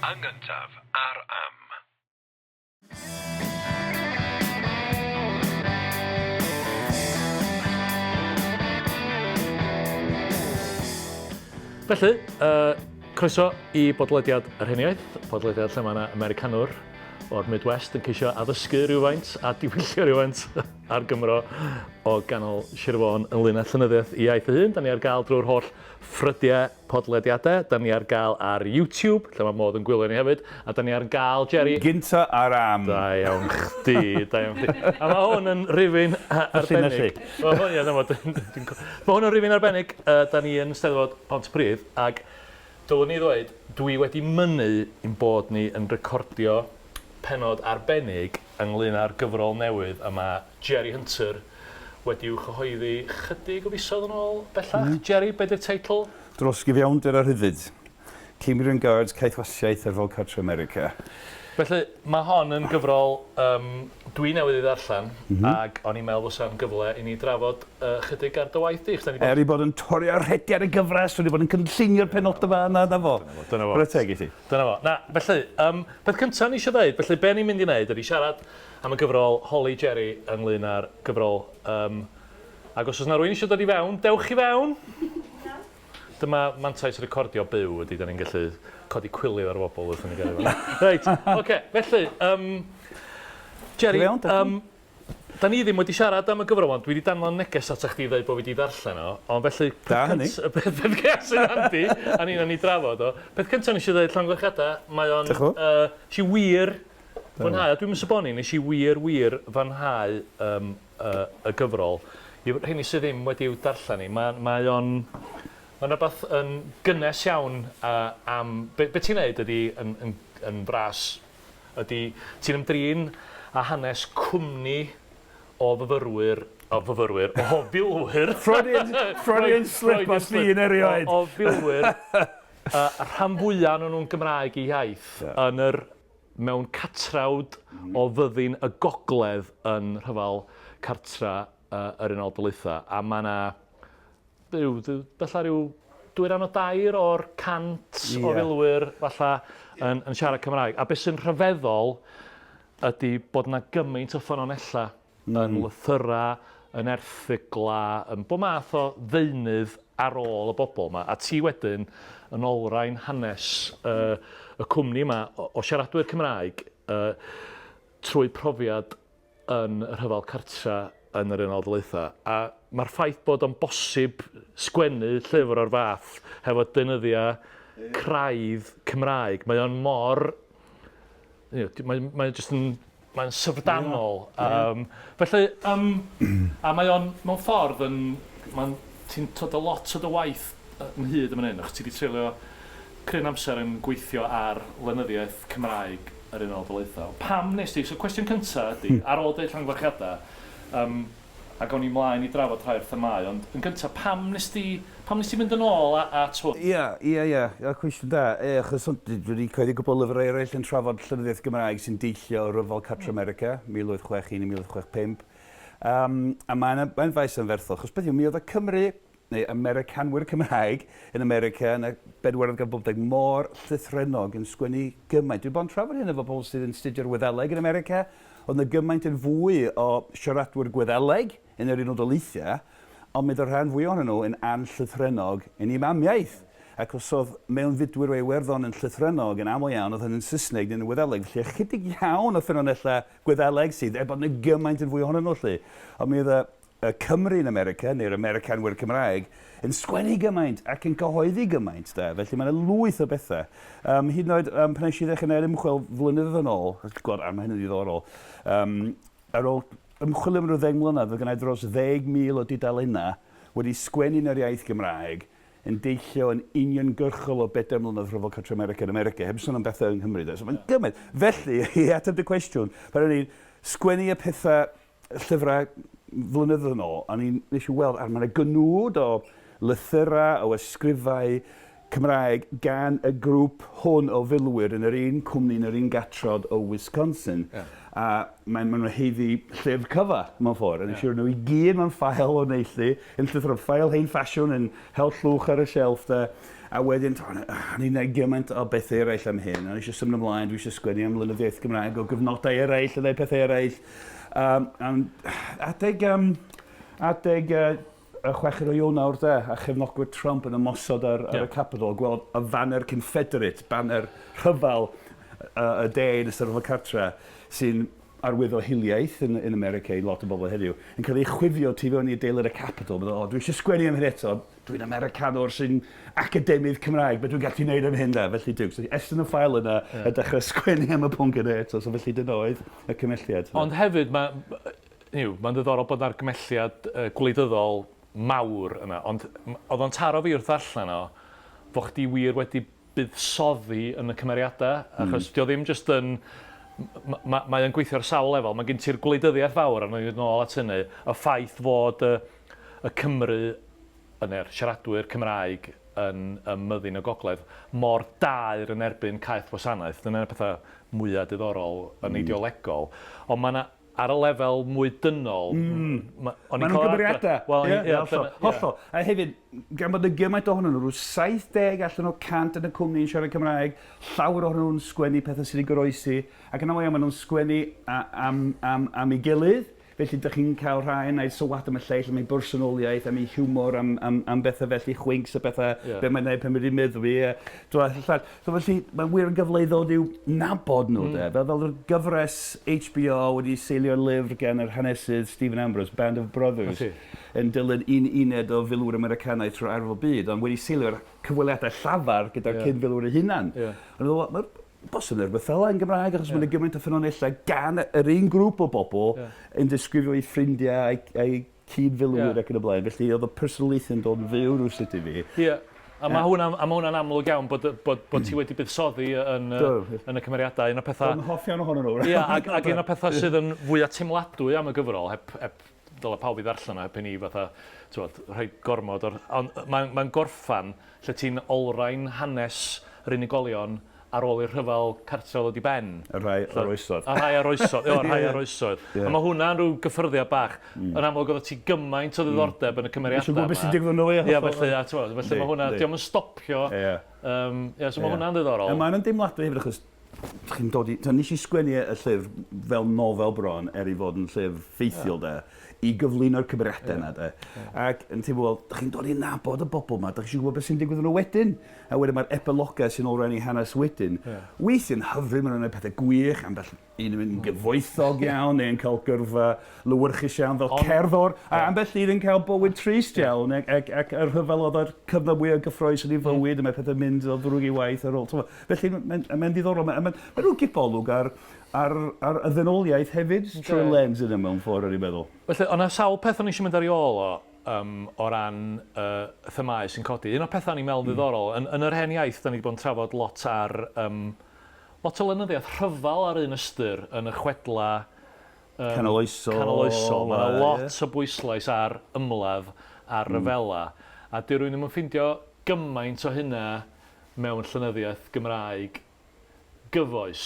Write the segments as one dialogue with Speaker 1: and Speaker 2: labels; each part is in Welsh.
Speaker 1: Yn gyntaf ar Am.
Speaker 2: Felly, uh, croeso i bodlediad yr heniaith, podlediad lle mae yna Americanwr o'r Midwest yn ceisio addysgu rhywfaint a diwyllio rhywfaint ar Gymro o ganol Sir Fôn ynglyn â llenyddiaeth iaith ei hun. Da ni ar gael drwy'r holl ffrydiau podlediadau. Da ni ar gael ar YouTube, lle mae modd yn gwylio ni hefyd. A da ni ar gael, Jerry...
Speaker 3: Gynta ar am.
Speaker 2: Da iawn chdi, da iawn chdi. A mae hwn yn rifyn arbennig. Mae hwn, ie, dyma, mae hwn yn rifyn arbennig. Da ni yn Steddfod Pontypridd, ac dylwn i ddweud, dwi wedi mynnu ein bod ni yn recordio pennod arbennig ynglyn â'r gyfrol newydd a mae Jerry Hunter wedi'w chyhoeddi chydig o fisoedd yn ôl bellach. Mm. Jerry, be di'r teitl?
Speaker 3: Dros gyfiawnder a rhyddid. Cambrian Guards, Caethwasiaeth ar Fol Cartre America.
Speaker 2: Felly, mae hon yn gyfrol um, dwi newydd ei ddarllen, mm -hmm. ac o'n i'n meddwl fysa'n gyfle i ni drafod uh, chydig ar dy waith di. Bod...
Speaker 3: Er i bod yn torri ar rhediad y gyfres, wedi bod yn cynllunio'r penod yma, na, na fo.
Speaker 2: Dyna fo. Dyna fo.
Speaker 3: Chwarae teg i ti.
Speaker 2: Dyna fo. Na, felly, um, peth cyntaf ni eisiau dweud, felly be ni'n mynd i wneud ydy siarad am y gyfrol Holi Jerry ynglyn â'r gyfrol. Um, ac os oes yna rwy'n eisiau dod i fewn, dewch i fewn! Dyma mantais recordio byw ydy, da ni'n gallu codi cwilydd ar bobl wrth i ni gael Reit, oce, okay, felly, um, Jerry, um, da ni ddim wedi siarad am y gyfrol, ond dwi wedi danfon neges ata chdi i ddeud bod fi wedi ddarllen o, ond felly...
Speaker 3: Da hynny.
Speaker 2: Y peth peth cyntaf sy'n handi, a ni'n ni drafod o. Peth cyntaf nes i ddeud llongyfarchiadau, mae o'n...
Speaker 3: Diolch yn fawr.
Speaker 2: Uh, si wir fwynhau, a dwi'n mynd syboni, nes i wir, wir fwynhau um, uh, y gyfrol. I rheini sydd ddim wedi'w darllen i, mae, mae o'n... Mae'n rhywbeth yn gynnes iawn uh, am... Be, be ti'n neud ydy yn, yn, yn fras ydy ti'n ymdrin â hanes cwmni o fyfyrwyr, o fyfyrwyr, o filwyr.
Speaker 3: Freudian, Freudian slip os un erioed.
Speaker 2: O, o filwyr, uh, rhan fwyaf ohonyn nhw'n Gymraeg i iaith, yeah. yn yr mewn catrawd o fyddin y gogledd yn rhyfel cartra uh, yr Unol Daleithiau. A mae yna, byw, falle rhyw dwy ran o dair o'r 100 yeah. o filwyr falle yn, yn siarad Cymraeg. A beth sy'n rhyfeddol ydy bod yna gymaint o ffynonellau yn lythyrau, yn erthyglau, yn bob math o ddeunydd ar ôl y bobl yma. A ti wedyn yn olrhain hanes uh, y cwmni yma o, o siaradwyr Cymraeg uh, trwy profiad yn y rhyfel cartra yn yr Unol Daleithiau. A mae'r ffaith bod o'n bosib sgwennu llyfr o'r fath hefo deunyddiau craidd Cymraeg, mae o'n mor... You know, mae, mae jyst yn mae'n syfrdanol. Yeah. Um, felly, um, a mae o'n, mewn ffordd, yn, mae'n, ti'n dod o lot o dy waith ynghyd yn fan hyn, achos ti wedi treulio cryn amser yn gweithio ar lenyddiaeth Cymraeg yr Unol Daleithiau. Pam nes ti, so cwestiwn cyntaf ydy, ar ôl deud llongyfarchiadau, um, a gawn ni mlaen i drafod rhai o'r themâu, ond yn gyntaf, pam nes ti, pam nes ti fynd yn ôl a, at hwn?
Speaker 3: Ia, ia, ia, ia, cwestiwn da. E, achos dwi wedi cyhoeddi gwbl o lyfrau eraill yn trafod llenyddiaeth Gymraeg sy'n deillio o Ryfel Cartre America, 1861 i 1865. Um, a mae'n mae faes anferthol, achos beth yw, mi oedd y Cymru, neu Americanwyr Cymraeg yn America yn y bedwaredd ganrif bymtheg mor llythrennog yn sgwennu gymaint. Dwi wedi bod yn trafod hyn efo pobl sydd yn astudio'r Wyddeleg yn America, oedd yna gymaint yn fwy o siaradwyr Gwyddeleg yn yr Unol Daleithiau, ond mi oedd y rhan fwy ohonyn nhw yn anllythrennog yn eu mamiaith. Ac os oedd mewnfudwyr o Iwerddon yn llythrennog, yn aml iawn oedd hynny'n Saesneg neu'n Wyddeleg. Felly ychydig iawn o ffynonellau Gwyddeleg sydd, er bod yna gymaint yn fwy ohonyn nhw 'lly. Ond mi oedd y y Cymry yn America, neu'r Americanwyr Cymraeg, yn sgwennu gymaint ac yn cyhoeddi gymaint, de. Felly mae yna lwyth o bethau. Um, hyd yn oed, um, pan nes i ddechrau gwneud ymchwil flynyddoedd yn ôl, gweld, a mae hyn yn ddiddorol, um, ar ôl ymchwilio am ryw ddeng mlynedd, oedd gennau dros 10,000 o dudalennau wedi sgwennu yn yr iaith Gymraeg, yn deillio yn uniongyrchol o bedair mlynedd Rhyfel Cartref America yn America, heb sôn am bethau yng Nghymru. De. So mae'n gymaint. Felly, i ateb dy cwestiwn, pan o'n i'n sgwennu y pethau llyfrau flynyddoedd yn ôl, o'n i'n, nes i weld, a mae 'na gnwd o lythyrau, o ysgrifau Cymraeg gan y grŵp hwn o filwyr yn yr un cwmni, yn yr un gatrod o Wisconsin. Yeah. A mae'n ma nhw'n haeddu llyfr cyfa, mewn ffordd. A nes i roi nhw i gyd mewn ffael o neilltu, yn llythrennol, ffael hen ffasiwn yn hel llwch ar y shelf de. A wedyn, o'n i'n gwneud gymaint o bethau eraill am hyn, o'n i eisiau symud ymlaen, dwi eisiau sgwennu am lenyddiaeth Gymraeg o gyfnodau eraill, a gwneud pethau eraill. Um, um, adeg, um, adeg uh, y chweched o Ionawr de, a chefnogwyr Trump yn ymosod ar, ar y Capitol, gweld y faner Confederate, baner rhyfel uh, y de yn ystod rhyfel cartre, sy'n arwyddo hiliaeth yn, yn America i lot o bobl heddiw, yn cael ei chwifio tu fewn i adeilad y Capitol. Meddwl, o, dwi eisiau sgwennu am hyn eto, dwi'n Americanwr sy'n academydd Cymraeg, beth dwi'n gallu gwneud am hyn da? Felly dwi'n so, estyn y ffael yna yeah. a dechrau sgwennu am y pwnc yna eto, so felly dyna oedd y cymelliad.
Speaker 2: Ond hefyd, mae, yw, mae'n ddiddorol bod yna'r gymelliad uh, gwleidyddol mawr yna, ond oedd o'n taro fi wrth ddarllen o, fo chdi wir wedi buddsoddi yn y cymeriadau, achos mm. dio ddim jyst yn... Mae ma o'n gweithio ar sawl lefel. Mae gen ti'r gwleidyddiaeth fawr, a ni'n mynd nôl at hynny, y ffaith fod y, y Cymru, yn yr siaradwyr Cymraeg yn ym myddin y gogledd, mor daer yn erbyn caeth wasanaeth. Dyna'r pethau mwyaf diddorol yn mm. ideolegol. Ond mae yna ar y lefel mwy dynol...
Speaker 3: Mm. Ma, o'n i'n cael... gymeriadau. Wel, ie, yeah, hollol. Hollol. A hefyd, gan bod y gymaint ohonyn nhw, rhyw 70 allan o 100 yn y cwmni yn siarad Cymraeg, llawer ohonyn nhw'n sgwennu pethau sydd wedi goroesi, ac yn aml iawn maen nhw'n sgwennu am, am, am ei gilydd, felly dych chi'n cael rhai yn gwneud sylwad am y lleill, am ei bersonoliaeth, am ei hiwmor, am, am, am bethau felly, chwincs a bethau, yeah. be mae'n gwneud pan wedi meddwi. A, llall. So felly, mae'n wir yn gyfle i ddod i'w nabod nhw, mm. de. Fel, fel yr gyfres HBO wedi seilio ar lyfr gan yr hanesydd Stephen Ambrose, Band of Brothers, yn dilyn un uned o filwyr Americanaidd trwy'r Ail Ryfel Byd, ond wedi seilio ar cyfweliadau llafar gyda'r yeah. cyn-filwyr eu hunan. Yeah. Ond mae'n bosib neu rhywbeth fel yn Gymraeg, achos yeah. mae'n gymaint o ffynonellau gan yr un grŵp o bobl yeah. yn disgrifio eu ffrindiau a'i, ai cyd-filwyr yeah. ac yn y blaen. Felly oedd y personoliaeth yn dod yn fyw rhywsut i fi.
Speaker 2: Ie. Yeah. A mae hwnna'n a ma hwnna'n amlwg iawn bod, bod, bod ti wedi buddsoddi yn, yn y cymeriadau. Un o'r pethau...
Speaker 3: Yn hoff iawn ohonyn nhw.
Speaker 2: Ie, ac, ac un o'r pethau sydd yn fwyaf teimladwy am y gyfrol, heb, heb dyle pawb i ddarllen o, heb i ni fatha, ti'n rhoi gormod o'r... Ond mae'n mae gorffan lle ti'n olrhain hanes yr unigolion ar ôl i'r rhyfel cartref ddod i ben.
Speaker 3: Y rhai oroesodd.
Speaker 2: Y rhai oroesodd, y rhai oroesodd. A mae hwnna'n rhyw gyffyrddiad bach. Mm. Yn amlwg oedd ti gymaint o ddiddordeb mm. yn y cymeriadau
Speaker 3: yma. Eisiau gwybod beth sy'n digwydd nhw,
Speaker 2: ie. Ie, felly, a ti'n felly mae hwnna, diolch yn stopio. Ie. Um, yeah, so mae hwnna'n ddiddorol.
Speaker 3: A mae'n deimladwy hefyd, achos chi'n dod i... Nes i sgwennu y llyfr fel nofel bron, er i fod yn llyfr ffeithiol, de, i gyflwyno'r cymeriadau yna, de. Ac yn teimlo, wel, chi'n dod i nabod y bobl yma, da chi eisiau gwybod beth sy'n digwydd nhw wedyn. A wedyn mae'r epilogau sy'n olrhain eu hanes wedyn, yeah. weithiau'n hyfryd, maen nhw'n gwneud pethau gwych, ambell un yn mynd yn gyfoethog iawn, neu'n cael gyrfa lywyrchus iawn fel On, cerddor, a yeah. ambell un yn cael bywyd trist iawn, ac, ac, ac y rhyfel oedd yr cyfnod mwyaf gyffroes yn ei hmm. fywyd, a mae pethau'n mynd o ddrwg i waith ar ôl. Felly mae'n mae ddiddorol, mae'n mae, mae rhyw gipolwg ar, ar, ar y ddynoliaeth hefyd, okay. trwy lens yna mewn ffordd, o'n i'n meddwl.
Speaker 2: Felly, o'na sawl peth o'n i eisiau mynd ar ei ôl o, um, o ran uh, themâu sy'n codi. Un o'r pethau o'n i'n meddwl mm. ddiddorol, yn, yn yr hen iaith, da ni wedi bod yn trafod lot ar um, lot o lenyddiaeth rhyfel ar un ystyr yn y chwedla
Speaker 3: um, canoloesol.
Speaker 2: Canoloesol. Mae yna lot yeah. o bwyslais ar ymladd, ar mm. ryfela. A di rwy'n ddim yn ffeindio gymaint o hynna mewn llenyddiaeth Gymraeg gyfoes,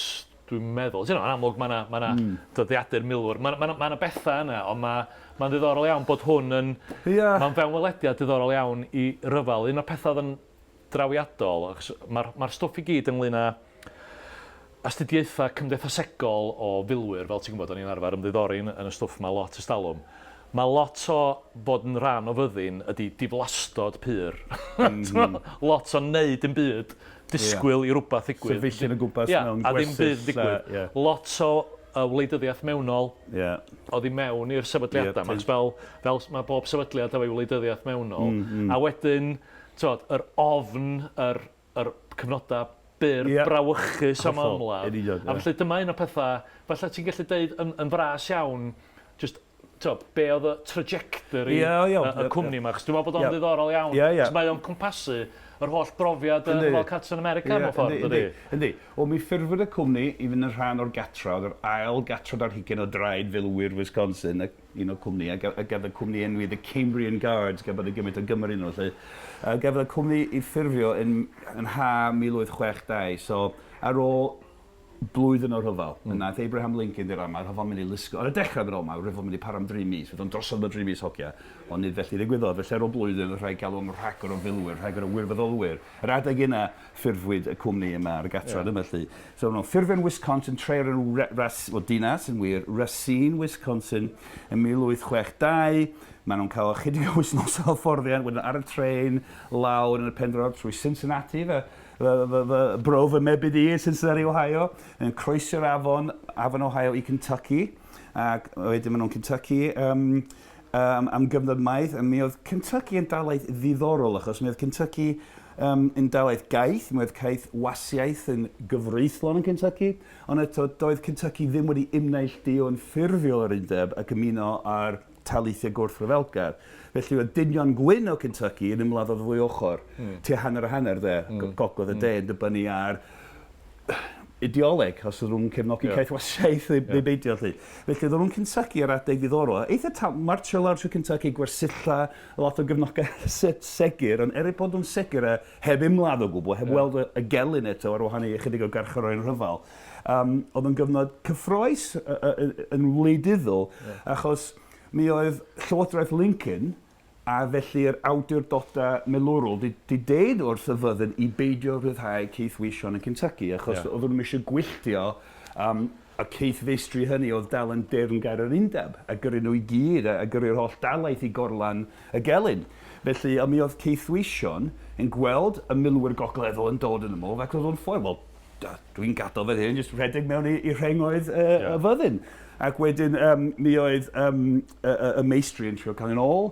Speaker 2: dwi'n meddwl. Ti'n yn amlwg mae yna ma na mm. dyddiadur milwr, mae yna ma, ma, ma bethau yna, ond mae'n ma ddiddorol iawn bod hwn yn... Yeah. Mae'n fewnwelediad diddorol iawn i ryfel. Un o'r pethau oedd yn drawiadol, achos mae'r ma stwff i gyd ynglyn â astudiaethau cymdeithasegol o filwyr, fel ti'n gwybod, o'n i'n arfer ymddiddori yn, yn y stwff yma lot ystalwm. Mae lot o bod yn rhan o fyddin ydy diflastod pur. Mm -hmm. lot o wneud yn byd disgwyl yeah. i rhywbeth ddigwydd.
Speaker 3: Sefyllyn o gwmpas yeah, mewn
Speaker 2: a ddim byd ddigwydd. Yeah. Lot o uh, wleidyddiaeth mewnol yeah. oedd i mewn i'r sefydliadau. Yeah, fel, fel mae bob sefydliad efo'i wleidyddiaeth mewnol. Mm, mm. A wedyn, tywed, yr ofn, yr, yr cyfnodau byr, yeah. brawychus am ymladd. Yeah. A felly dyma un o'r pethau, falle ti'n gallu deud yn, yn fras iawn, just to, be oedd y trajectory yeah, yeah, y, y cwmni yma, achos dwi'n meddwl bod o'n yeah. ddiddorol iawn. Yeah, yeah. Mae o'n cwmpasu yr holl brofiad yn fel Captain America yeah, mewn ffordd, ydy?
Speaker 3: Yndi. Wel, mi ffurfwyd y cwmni i fynd yn rhan o'r gatrawd, yr ail gatrawd ar hugain o draed filwyr Wisconsin, ac un o'r cwmni, a gafodd y cwmni enwi The Cambrian Guards, gan bod y gymaint o Gymry nhw, felly. A gafodd y cwmni i ffurfio yn, yn ha 1862, so ar ôl blwyddyn o'r rhyfel, mm. nath Abraham Lincoln dweud, mae'r rhyfel mynd i lusgo. Ar y dechrau, mae'n mae'r rhyfel mynd i para am dri mis, fydd o'n drosodd mewn dri mis hogia, ond nid felly ddigwyddodd. Felly ar ôl blwyddyn, oedd rhaid galw am rhagor o filwyr, rhagor o wirfoddolwyr. Yr adeg yna, ffurfwyd y cwmni yma ar y gatrad yeah. yma, lly. So, nhw'n ffurfio yn Wisconsin, tre o'r enw Ras, well, dinas yn wir, Racine, Wisconsin, yn 1862. Maen nhw'n cael ychydig o wythnosau o fforddiant, wedyn ar y trên, lawr yn y pen draw trwy Cincinnati, fe, fy, fy, fy bro fy mebyd i yn Cincinnati, Ohio, yn croesi'r afon, afon Ohio i Kentucky, ac wedyn maen nhw'n Kentucky um, um, am gyfnod maith, a mi oedd Kentucky yn dalaith ddiddorol, achos mi oedd Kentucky um, yn dalaith gaeth, mi oedd caeth wasiaeth yn gyfreithlon yn Kentucky, ond eto doedd Kentucky ddim wedi ymneilltuo yn ffurfiol yr undeb ac ymuno â'r taleithiau gwrthryfelgar. Felly oedd dynion gwyn o Kentucky yn ymladd o'r ddwy ochr, mm. tua hanner a hanner de, mm. gogledd y mm. de yn dibynnu ar ideoleg, os oedden nhw'n cefnogi yeah. caethwasiaeth neu, yeah. neu beidio. Lly. Felly oedden nhw'n Kentucky ar adeg ddiddorol. Eitha ta, martio lawr trwy Kentucky, gwersylla, lot o gefnogaeth segur, ond er eu bod nhw'n segur a heb ymladd o gwbl, heb yeah. weld y, y gelyn eto ar wahan i ychydig o garcharorion rhyfel, Um, oedd yn gyfnod cyffroes yn wleidyddol, yeah. achos mi oedd Llywodraeth Lincoln a felly'r awdurdodau milwrol di, di deud wrth y fyddin i beidio rhyddhau caethweision yn Kentucky, achos yeah. oedden nhw'n eisiau gwylltio um, y caethfeistri hynny oedd dal yn deyrngar yr undeb, a gyrru nhw i gyd, a, a gyrru'r holl dalaith i gorlan y gelyn. Felly, a mi oedd caethweision yn gweld y milwyr gogleddol yn dod yn y modd, ac oedd o'n ffordd, wel, dwi'n gadael fan hyn, jyst rhedeg mewn i, i rhengoedd uh, yeah. y fyddin. Ac wedyn um, mi oedd um, y, y, y meistri yn trio cael yn ôl,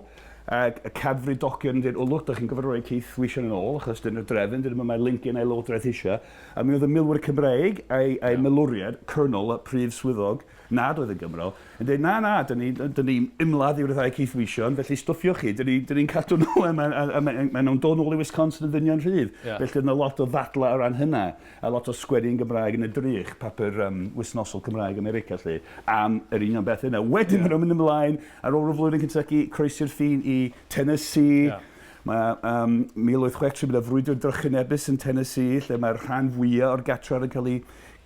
Speaker 3: ac y cadfridogion yn dweud, o lwc, da chi'n gofod rhoi Keith Wishan yn ôl, achos dyna'r drefn, dyna mae Lincoln a'i lywodraeth eisiau. A mi oedd y milwyr Cymreig a'i, a'i yeah. milwriad, Colonel, y prif swyddog, nad oedd yn Gymro, yn dweud, na, na, dyn ni'n ni, ni ymladd i ryddhau Keith Wishan, felly stwffiwch chi, dyn ni'n ni, ni cadw nhw, a maen a, ma, ma nhw'n dod nôl i Wisconsin yn ddynion rhydd. Yeah. Felly oedd yna lot o ddadlau o ran hynna, a lot o sgwennu yn Gymraeg yn y drych, papur um, wythnosol Cymraeg America, lle, am yr union beth yna. Wedyn yeah. maen nhw'n mynd ymlaen, ar ôl y flwyddyn Kentucky, croesi'r ffin i Tennessee, yeah. Mae um, 1863 mynd y frwydr drychinebus yn Tennessee, lle mae'r rhan fwyaf o'r gatrad yn cael ei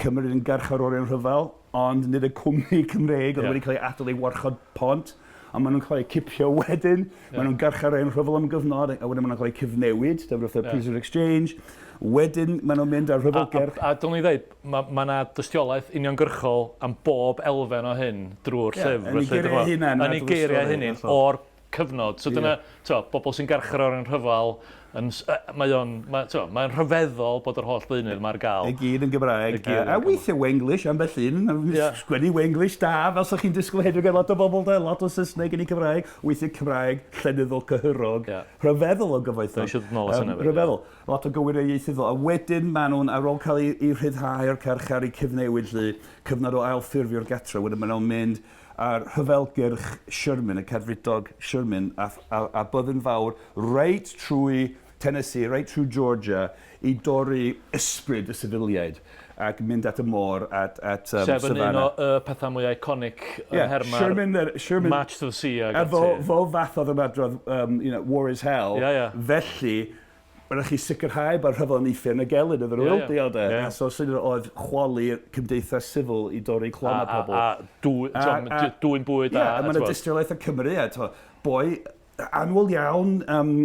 Speaker 3: cymryd yn garcharorion rhyfel, ond nid y cwmni Cymreig oedd yeah. wedi cael ei adael i warchod pont, a maen nhw'n cael eu cipio wedyn, yeah. maen nhw'n garchar ein rhyfel am gyfnod, a wedyn maen nhw'n cael eu cyfnewid, dyma yeah. prisoner exchange. Wedyn maen nhw'n mynd ar rhyfel gerch.
Speaker 2: A, a, a dylwn i ddweud, mae ma yna dystiolaeth uniongyrchol am bob elfen o hyn drwy'r yeah, llyfr.
Speaker 3: Yn ei geiriau hunain.
Speaker 2: Yn ei geiriau hunain, o'r cyfnod. So dyna, yeah. bobl sy'n garchar o'r rhyfel, yn, mae o'n, mae, mae'n rhyfeddol bod yr holl ddeunydd mae'r gael.
Speaker 3: I gyd yn Gymraeg. I gyd a weithiau Wenglish, ambell un. Yeah. Sgwennu Wenglish da, fel sa'ch chi'n disgwyl heddiw gan lot o bobl da, lot o Saesneg yn ei Cymraeg. Weithiau Cymraeg llenyddol cyhyrog. Yeah. Rhyfeddol o gyfoethog.
Speaker 2: Eisiau dod nôl at hynna.
Speaker 3: Rhyfeddol. Lot o gywirio ieithyddol. A wedyn maen nhw'n, ar ôl cael ei, ei rhyddhau o'r carchar, i cyfnewid lly, cyfnod o ailffurfio'r gatre, wedyn maen nhw'n mynd a'r rhyfelgyrch Sherman, y cadfridog Sherman, a, a, a byddin fawr reit trwy Tennessee, reit trwy Georgia, i dorri ysbryd y sifiliaid ac mynd at y môr, at, at
Speaker 2: um, Sef yn un o y pethau mwy iconic yn yeah, herma'r
Speaker 3: Sherman, Sherman,
Speaker 2: March to the Sea ag
Speaker 3: ati. A fo, fo fath oedd ymadrodd, um, you know, war is hell.
Speaker 2: Yeah, yeah.
Speaker 3: Felly, Mae'n rhaid chi sicrhau bod rhyfel yn uffern y gelyn oedd yr yeah, yeah. de. Yeah. So sy'n oedd chwalu cymdeithas sifil i dorri clon a pobl.
Speaker 2: A, a, a, dwy'n bwyd
Speaker 3: a... Yeah, a mae'n dystiolaeth o Cymru, a to, boi annwyl iawn, um,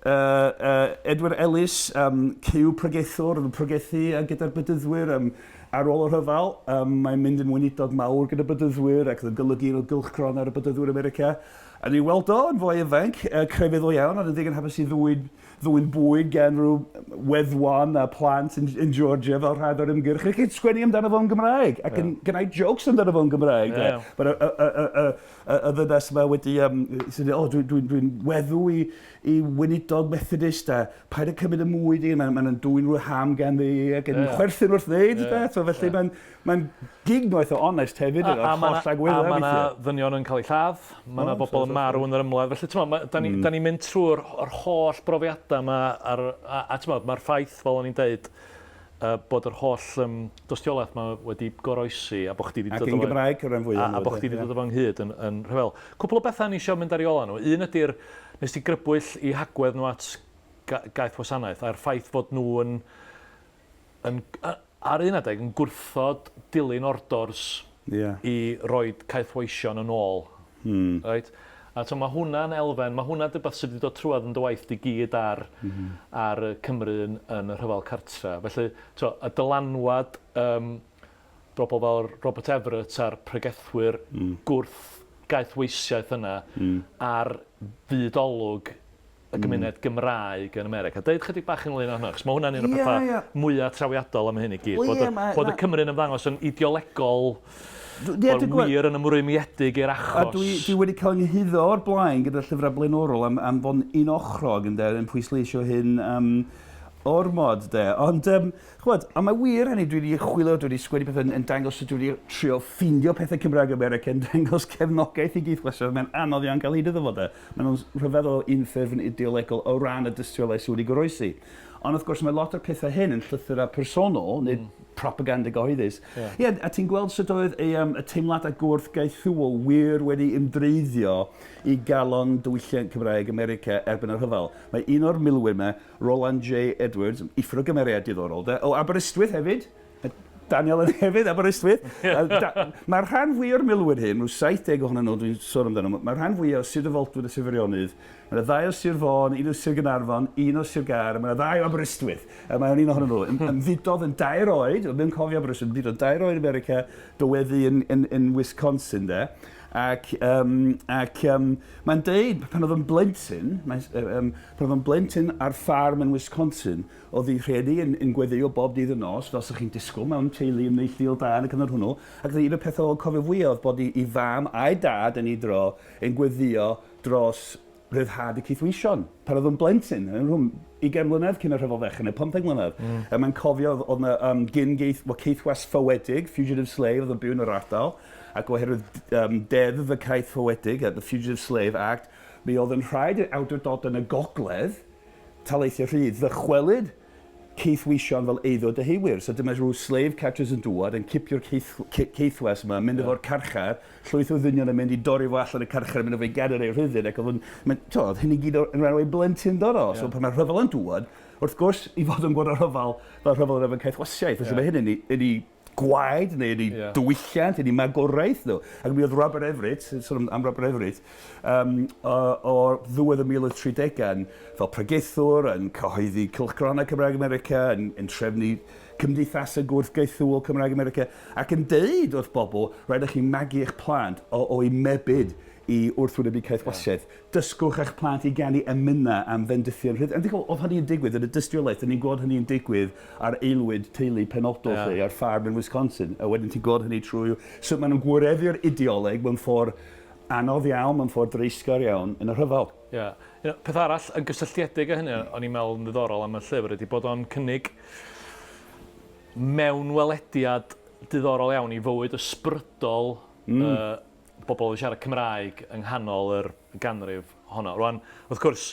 Speaker 3: uh, uh, Edward Ellis, um, cyw pregethwr, oedd yn pregethu gyda'r bedyddwyr um, ar ôl y rhyfel. Um, mae'n mynd yn weinidog mawr gyda bedyddwyr ac oedd yn golygu un o gylchgron ar y bedyddwyr America. A ni weld o yn fwy ifanc, uh, crefyddol iawn, ond yn ddigon hapus i ddwyn, ddwyn bwyd gan rhyw weddwan a plant yn, yn Georgia fel rhan o'r ymgyrch. Ac yn sgwennu amdano fo'n Gymraeg, ac yn yeah. gwneud jokes amdano fo'n Gymraeg. Yeah. But y, y, y, y, y, y ddynes yma wedi, um, sy'n dweud, oh, dwi'n dwi, dwi, dwi weddw i, i weinidog Methodist a paid â cymryd y mwyd i, mae'n ma dwyn rhyw ham gan ddi ac yn yeah. chwerthin wrth ddeud, yeah. So felly yeah. mae'n mae'n gignoeth o onest hefyd,
Speaker 2: a, a holl agweddau. A mae yna ddynion yn cael eu lladd, mae yna bobl yn marw yn yr ymladd. Felly, ti'n ma, da ni'n mm. ni mynd trwy'r holl brofiadau yma, ar, a, a ti'n mae'r ffaith, fel o'n i'n deud, uh, bod yr holl um, dystiolaeth yma wedi goroesi a bod chdi wedi
Speaker 3: dod o... Ac yn Gymraeg, yr fwy.
Speaker 2: A, a bod chdi wedi dod o fo ynghyd yn, yn rhyfel. Cwpl o bethau ni eisiau mynd ar ei ola nhw. Un ydy'r, nes ti grybwyll i hagwedd nhw at gaeth wasanaeth a'r ffaith fod nhw yn, yn, ar un adeg yn gwrthod dilyn ordors yeah. i roid caethweision yn ôl. Right? A to, mae hwnna'n elfen, mae hwnna'n rhywbeth sydd wedi dod trwad yn dy waith di gyd ar, ar Cymru yn, yn y rhyfel cartra. Felly, to, y dylanwad um, bobl fel Robert Everett a'r pregethwyr gwrth gaethweisiaeth yna ar fyd olwg y gymuned Gymraeg yn America. Deud chydig bach ynglyn â hwnna, achos mae hwnna'n un o'r pethau yeah, yeah. mwyaf trawiadol am hyn i gyd. Well, bod, yeah, ma, bod y Cymru'n ymddangos yn ideolegol, yeah, wir yn ymrwymiedig i'r achos.
Speaker 3: A dwi, dwi wedi cael nghyhuddo o'r blaen gyda llyfrau blaenorol am, am fod yn unochrog yn, de, yn pwysleisio hyn um, ormod, de. Ond, um, chwbod, a mae wir hynny, dwi wedi chwilio, dwi wedi sgwennu pethau yn, yn dangos sut dwi wedi trio ffeindio pethau Cymraeg America yn dangos cefnogaeth i geithwasio. Mae'n anodd iawn cael hyd iddo fo, de. Maen nhw'n rhyfeddol o unffurf yn ideolegol o ran y dystiolaeth sydd wedi goroesi. Ond wrth gwrs mae lot o'r pethau hyn yn llythyrau personol, nid mm. propaganda gyhoeddus. Ie, yeah. yeah, a ti'n gweld sut oedd ei, um, y teimladau gwrth-gaethiwol wir wedi ymdreiddio i galon diwylliant Cymraeg America erbyn y rhyfel. Mae un o'r milwyr yma, Roland J. Edwards, uffar o gymeriad diddorol, de, o Aberystwyth hefyd, Daniel yn hefyd, Aberystwyth. Mae'r rhan fwy o'r milwyr hyn, rhyw 70 ohonyn nhw dwi'n sôn amdano, mae'r rhan fwyaf o Sir Ddyfodwyd a Sir Feirionnydd, mae yna ddau o Sir Fôn, un o Sir Gaernarfon, un o Sir Gâr, a mae yna ddau o Aberystwyth. A mae o'n un ohonyn nhw. Ymfudodd yn dair oed, ddim yn cofio Aberystwyth, ymfudodd dair oed yn America, dyweddu yn, yn, yn Wisconsin, de. Ac, um, ac um, mae'n deud, pan oedd yn blentyn, mae'n, um, pan oedd yn blentyn ar ffarm yn Wisconsin, Oedd ei rhieni yn yn gweddïo bob dydd a nos, fel 'sa chi'n disgwyl mewn teulu ymneilltuol da yn y cyfnod hwnnw, ac un o'r pethau oedd cofio fwyaf oedd bod ei ei fam a'i dad yn ei dro yn gweddïo dros ryddhad y caethweision pan oedd o'n blentyn, yn rhwng ugain mlynedd cyn y rhyfel ddechrau, neu 15 mlynedd. Mm. A mae'n cofio oedd oedd 'na um, gyn geith, well, caethwas ffawedig, fugitive slave, oedd yn byw yn yr ardal, ac oherwydd um, deddf y caeth ffawedig, the Fugitive Slave Act, mi oedd yn rhaid i'r awdurdodau yn y gogledd taleithiau rhydd, ddychwelyd caethweision fel eiddo deheuwyr. So dyma rhyw slave catchers yn dŵad, yn cipio'r caeth, caethwas yma, mynd efo'r carchar, llwyth o ddynion yn mynd i dorri fo allan y carchar, mynd efo i gadair ei rhyddid, ac oedd yn, mae'n, to, oedd hyn i gyd yn rhan o'i blentyndod o. Yeah. So pan mae rhyfel yn dŵad, wrth gwrs, i fod yn gweld y rhyfel fel rhyfel yn efo'n caethwasiaeth. Felly yeah. mae hyn yn ei, yn ei gwaed neu yn ei yeah. diwylliant, yn ei magwraeth nhw. Ac mi oedd Robert Everett, sôn am Robert Everett, um, o'r ddiwedd y 1830au, fel pregethwr, yn cyhoeddi cylchgronau Cymraeg America, yn, yn trefnu cymdeithasau gwrthgaethiwol Cymraeg America, ac yn deud wrth bobl, rhaid i chi magu eich plant o, o'i mebyd i wrthwynebu caethwasiaeth. Yeah. Dysgwch eich plant i ganu emynau am fendithion rhydd. A dwi'n oedd hynny'n digwydd yn y dystiolaeth, dyn ni'n gweld hynny'n digwydd ar aelwyd teulu penodol yeah. lle, ar ffarm yn Wisconsin. A wedyn ti'n gweld hynny trwy sut maen nhw'n gwireddu'r ideoleg mewn ffordd anodd iawn, mewn ffordd dreisgar iawn yn y rhyfel.
Speaker 2: Ie. Yeah. You know, peth arall yn gysylltiedig â hynny, o'n i'n meddwl yn ddiddorol am y llyfr, ydy bod o'n cynnig mewnwelediad diddorol iawn i fywyd ysbrydol mm. uh, bobl yn siarad Cymraeg yng nghanol yr ganrif honno. Rwan, wrth gwrs,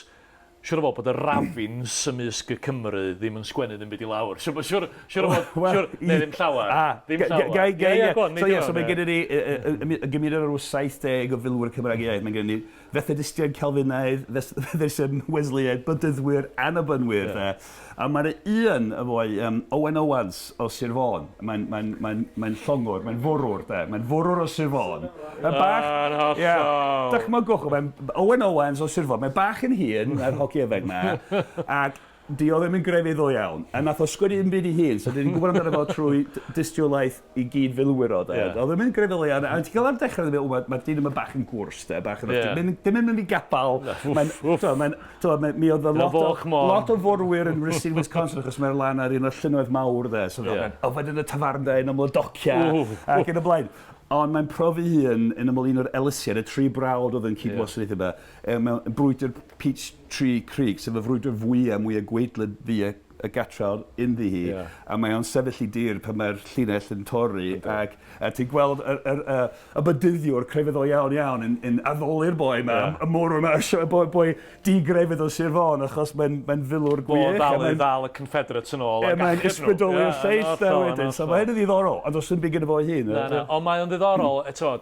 Speaker 2: siwr o fod bod y Ravins ymysg y Cymry ddim yn sgwennu ddim byd i lawr. Siwr, siwr, siwr o fod, siwr, neu ddim llawer. Ah, ddim llawer.
Speaker 3: Gai, gai, ie, go on, so, yeah, so mae gennym ni y gymuned o rhyw 70 o filwyr Cymraeg iaith. Mae gennym ni Fethodistiaid Calfinaidd, Fethodistiaid Wesleyaid, Bydyddwyr, Annibynwyr, yeah. A mae'n un y foi, um, Owen Owens o Sir Fôn. Mae'n mae mae mae llongwr, mae'n fwrwr, de. Mae'n fwrwr o Sir Fôn. Mae'n bach...
Speaker 2: Yn
Speaker 3: hollol. Dychmygwch, mae'n Owen Owens o Sir Fôn. Mae'n bach yn hŷn na'r hogi ifanc 'ma, ac 'di o ddim yn grefyddol iawn. A nath o sgwennu ddim byd 'i hun, so 'dan ni'n gwybod amdano fo trwy dystiolaeth i gyd-filwyr o, de. Ie. O'dd o ddim yn grefyddol iawn, a ti'n cael ar dechrau, meddwl, mae'r ma dyn yma bach yn gwrs, de, bach yn... Yeah. Dim, dim yn mynd i gapal. Mae'n, t'o, mae'n, t'o, mae, mi oedd lot o, lot o forwyr yn Racine, Wisconsin, achos mae'r lan ar un o'r llynnoedd mawr, de. So, yeah. yfed yn y tafarndai, yn ymyl y dociau, ac yn y blaen. Ond mae'n profi hun yn ymyl un o'r Elysiaid, y tri brawd oedd yn cyd-wasanaethu yeah. yma, mewn brwydr Peach Tree Creek, sef y frwydr fwyaf, mwyaf gwaedlyd fu y gatrawd ynddi hi, yeah. a mae o'n sefyll i dir pan mae'r llinell yn torri, ac a ti'n gweld y, y, y, y bydyddiwr crefyddol iawn iawn yn, yn addoli'r boi yma, yeah. y môr yma, y boi, boi digrefydd o Sir Fôn, achos mae'n mae filwr gwych.
Speaker 2: Bo ddal i ddal y Confederates yn ôl.
Speaker 3: Ie, mae'n ysbrydoli'r lleill da wedyn, so mae'n ddiddorol, ond os yn byd gyda fo ei hun.
Speaker 2: Na, na, ond mae o'n ddiddorol, eto,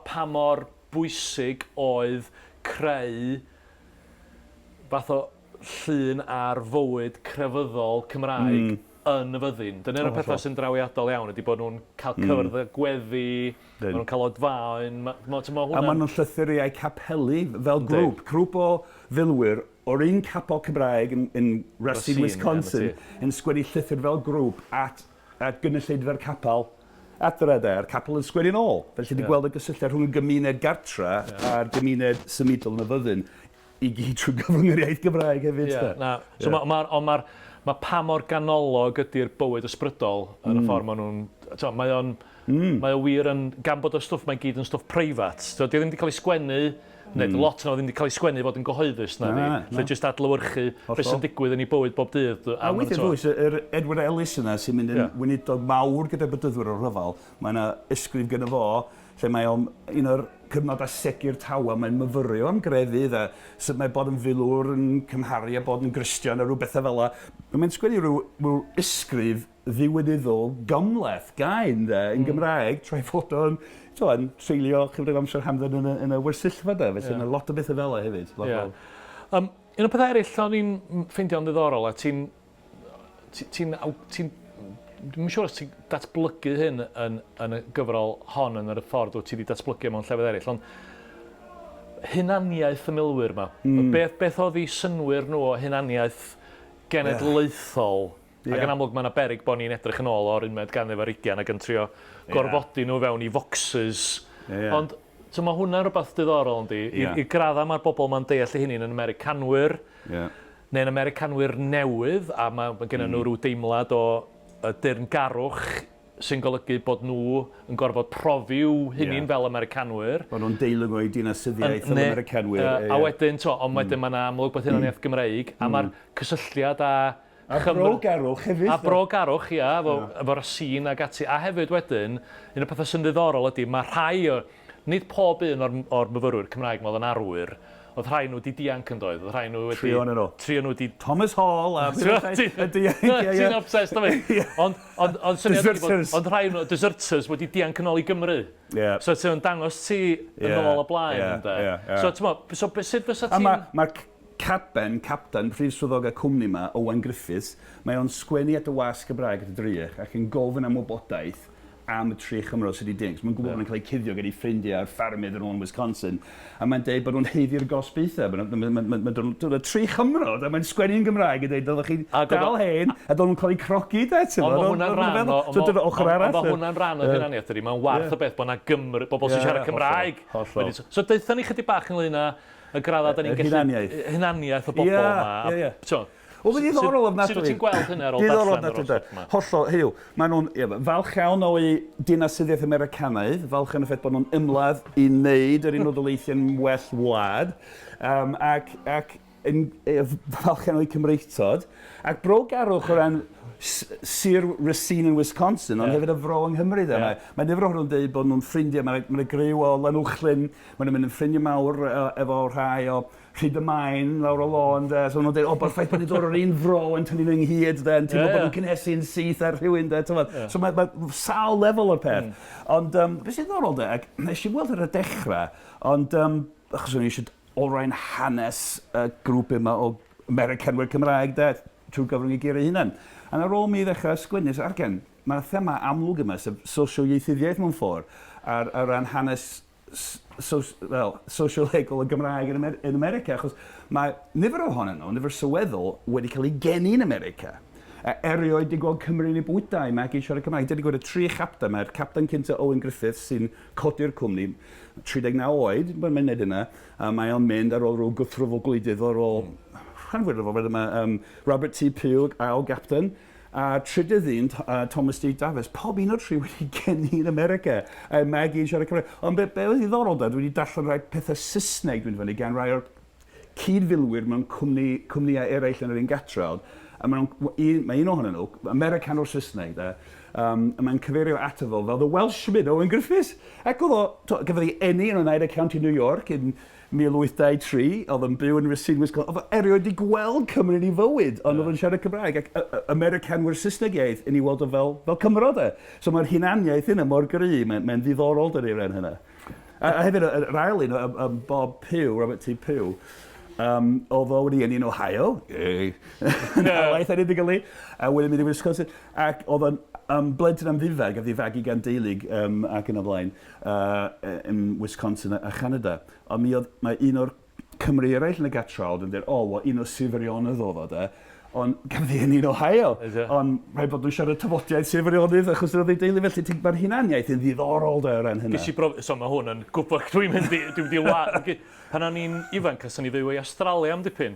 Speaker 2: pa mor bwysig oedd creu fath o llun ar fywyd crefyddol Cymraeg mm. yn y fyddin. Dyna un o'r pethau sy'n drawiadol iawn ydy bod nhw'n cael cyfrdd â gweddi, maen nhw'n cael odfaon, ma' ma' t'mo'
Speaker 3: hwnna'n... A maen nhw'n llythyru a'u capeli fel grŵp, grŵp o filwyr o'r un capel Cymraeg yn, yn Racine, Wisconsin, yn sgwennu llythyr fel grŵp at, at gynulleidfa'r capel adre de, a'r capel yn sgwennu'n ôl. Felly yeah. gweld y gysylltiad rhwng y gymuned gartra yeah. a'r gymuned symudol yn y fyddin i gyd trwy gyfrwng yr iaith Gymraeg hefyd.
Speaker 2: Yeah, na. So yeah. ma, ma, ma, ma pa mor ganolog ydy'r bywyd ysbrydol yn y ffordd maen nhw'n... Mae o'n Mm. Mae o wir yn, gan bod y stwff mae gyd yn stwff preifat, so di o ddim wedi cael ei sgwennu, neu mm. lot yna ddim wedi cael ei sgwennu fod yn gyhoeddus na, na, na. Lle jyst adlewyrchu beth sy'n digwydd yn ei bywyd bob dydd.
Speaker 3: A weithiau dwys, yr Edward Ellis yna sy'n mynd yn yeah. weinidog mawr gyda'r bedyddwyr o'r rhyfel, mae yna ysgrif gyda fo lle mae o'n un o'r cyfnodau segur tawel, mae'n myfyrio am grefydd a sut mae bod yn filwr yn cymharu a bod yn Gristion a rhyw bethau fel yna. Mae'n sgwennu rhyw, rhyw ysgrif ddiwinyddol gymhleth, gain de, yn Gymraeg, tra'i fod o'n, t'mo', yn treulio chydig o amser hamdden yn y, yn y wersyllfa de, felly yeah. mae lot o bethau fel 'na hefyd. Lot yeah.
Speaker 2: o... Um, un o'r pethau eraill o'n i'n ffeindio'n ddiddorol, a ti'n... Ti'n... Ti, ti, Dwi'n siŵr os ti'n datblygu hyn yn, yn y gyfrol hon yn yr ffordd wyt ti wedi datblygu mewn llefydd eraill, ond hunaniaeth y milwyr yma. Beth, beth oedd eu synnwyr nhw o hunaniaeth genedlaethol? Yeah. Ac yn amlwg mae 'na beryg bod ni'n edrych yn ôl o'r unfed ganrif ar hugain ac yn trio gorfodi nhw fewn i focsys. Ond so mae hwnna'n rhywbeth diddorol yndi? I'r graddau mae'r bobl 'ma'n deall eu hunain yn Americanwyr, neu'n Americanwyr newydd, a mae gennyn nhw ryw deimlad o deyrngarwch sy'n golygu bod nhw yn gorfod profi i'w hunain fel Americanwyr.
Speaker 3: Bod nhw'n deilwng o'u dinasyddiaeth fel Americanwyr.
Speaker 2: A wedyn, t'mo', ond wedyn mae 'na amlwg bod hunaniaeth Gymreig, a mae'r cysylltiad â
Speaker 3: A brogarwch hefyd.
Speaker 2: A brogarwch, ia, efo, yeah. efo Racine ag ati. A hefyd wedyn, un o'r pethau sy'n ddiddorol ydy, mae rhai o, nid pob un o'r, or myfyrwyr Cymraeg ma oedd yn arwyr, oedd rhai nhw wedi dianc yn doedd, oedd rhai nhw wedi...
Speaker 3: Trio nhw.
Speaker 2: Trio nhw wedi...
Speaker 3: Thomas Hall a...
Speaker 2: Dianc, ie, ie. Ti'n obsessed â fi. Ond, ond, ond, syniad ydy bod, ond rhai nhw, deserters, wedi dianc yn ôl i Gymru.
Speaker 3: Yeah.
Speaker 2: So ti'n dangos ti yn ôl y blaen, ynde?
Speaker 3: Yeah, yeah.
Speaker 2: So, ti'n mo, so sut fysa
Speaker 3: ti'n...
Speaker 2: A
Speaker 3: mae ma Cadben, capten, prif swyddog y cwmni 'ma, Owen Griffiths, mae o'n sgwennu at y wasg Gymraeg at y drych ac yn gofyn am wybodaeth am y tri Chymro sydd wedi dianc. Mae'n gwybod bod nhw'n cael eu cuddio gan eu ffrindiau a'r ffermydd yn ôl yn Wisconsin. A mae'n deud bod nhw'n haeddu'r gosbaethau. Mae'n ma, ma, ma, ma, ma, tri Chymro, a mae'n sgwennu yn Gymraeg yn deud dylech chi dal hen a dylwn nhw'n cael eu crogi de,
Speaker 2: ti'n Ond mae hwnna'n rhan o... So dyna ochr arall. Ond mae hwnna'n rhan o hunaniaeth ydy. Mae'n warth o beth bod yna Gymru, bobl sy'n siarad Cymraeg.
Speaker 3: Hollol.
Speaker 2: So deutha ni chydig bach ynglyn â y graddau da ni'n
Speaker 3: gallu... Hunaniaeth.
Speaker 2: Hunaniaeth y bobl yma.
Speaker 3: Ie, ie. Wel, mae'n ddiddorol ofnadwy.
Speaker 2: Sut wyt ti'n gweld hynny ar ôl darllen yr
Speaker 3: stwff yma? Hollol, hynny yw, maen nhw'n ie, falch iawn o'u dinasyddiaeth Americanaidd, falch iawn o'r ffaith bod nhw'n ymladd i wneud yr Unol Daleithiau'n well wlad, um, ac, ac yn falch iawn o'u Cymreictod, ac brogarwch o ran Sir Racine yn Wisconsin, ond hefyd y fro yng Nghymru. Yeah. Mae, mae nifer ohonyn nhw'n dweud bod nhw'n ffrindiau, mae yna griw o Lanuwchllyn, maen nhw'n mynd yn ffrindiau mawr efo rhai o Rhyd y Maen lawr o lôn, de. So maen nhw'n dweud, o, bod ffaith bod ni'n dod o'r un fro yn tynnu nhw ynghyd, de, yn teimlo yeah, bod nhw'n cynhesu'n syth ar rhywun, de, ti'n yeah. So mae, mae sawl lefel o'r peth. Ond um, beth sy'n ddiddorol, de, ac nes i weld ar y dechrau, ond um, achos o'n i eisiau olrhain hanes y grŵp yma o Americanwyr Cymraeg, de, trwy gyfrwng eu geiriau eu hunain. A ar ôl mi ddechrau sgwennu, so argen, mae'r thema amlwg yma, sef sosioieithyddiaeth mewn ffordd, ar, ar ran hanes so, well, sosiolegol y Gymraeg yn, Amer yn America, achos mae nifer ohonyn nhw, nifer sylweddol, wedi cael eu geni yn America. A erioed wedi gweld Cymru yn ei bwytau, magu siarad Cymraeg. Dydy gweld y tri chapten, mae'r capten cynta Owen Griffiths sy'n codi'r cwmni, 39 oed, mae'n mynd yna, a mae o'n mynd ar ôl rhyw gythrwfl gwleidyddol ar ôl rhan fwyaf o'r yma, um, Robert T. Pugh, ail gapten, A trydydd un, Thomas D Davies, pob un o'r tri wedi geni yn America, a magu yn siarad Cymraeg. Ond be, be oedd ddiddorol da, dwi wedi darllen rhai pethau Saesneg dwi'n fyny gan rai o'r cyd-filwyr mewn cwmni, cwmnïau eraill yn yr un gatrawd, a mae, un, mae un ohonyn nhw, Americanwr Saesneg, da, um, a mae'n cyfeirio ato fo fel The Welshman, Owen Griffiths. Ac oedd o, to, gafodd ei eni yn Oneida County, New York, yn 1823, oedd yn byw yn Racine, Wisconsin, oedd o erioed wedi gweld Cymru yn ei fywyd, ond oedd o'n siarad Cymraeg, ac Americanwyr Saesneg iaith yn ei weld o fel, fel Cymro de. So mae'r hunaniaeth yna mor gry, mae'n mae ddiddorol dydy ran hynna. A, a hefyd, yr ail un, Bob Pugh, Robert T. Pugh, Oedd o wedi eni yn Ohio, yay, yn helaeth ar ei a wedyn mynd i Wisconsin, ac oedd o'n blentyn amddifad, gafodd ei fagu gan deulu ac yn y blaen, yn Wisconsin a Chanada. Ond mi oedd, mae un o'r Cymry eraill yn y gatrawd yn dweud, o, wel, un o Sir Feirionnydd oedd o, de. Ond gafodd ei eni yn Ohio. Ond rhaid bod nhw'n siarad tafodiaeth Sir Feirionnydd achos oedd ei deulu felly. Ti'n, mae'r hunaniaeth yn ddiddorol de o ran hynna.
Speaker 2: Ges i brof... So mae hwn yn gwybod, dwi'n mynd i, dwi'n mynd i wa... Pan o'n i'n ifanc, aethon ni fyw i Awstralia am dipyn,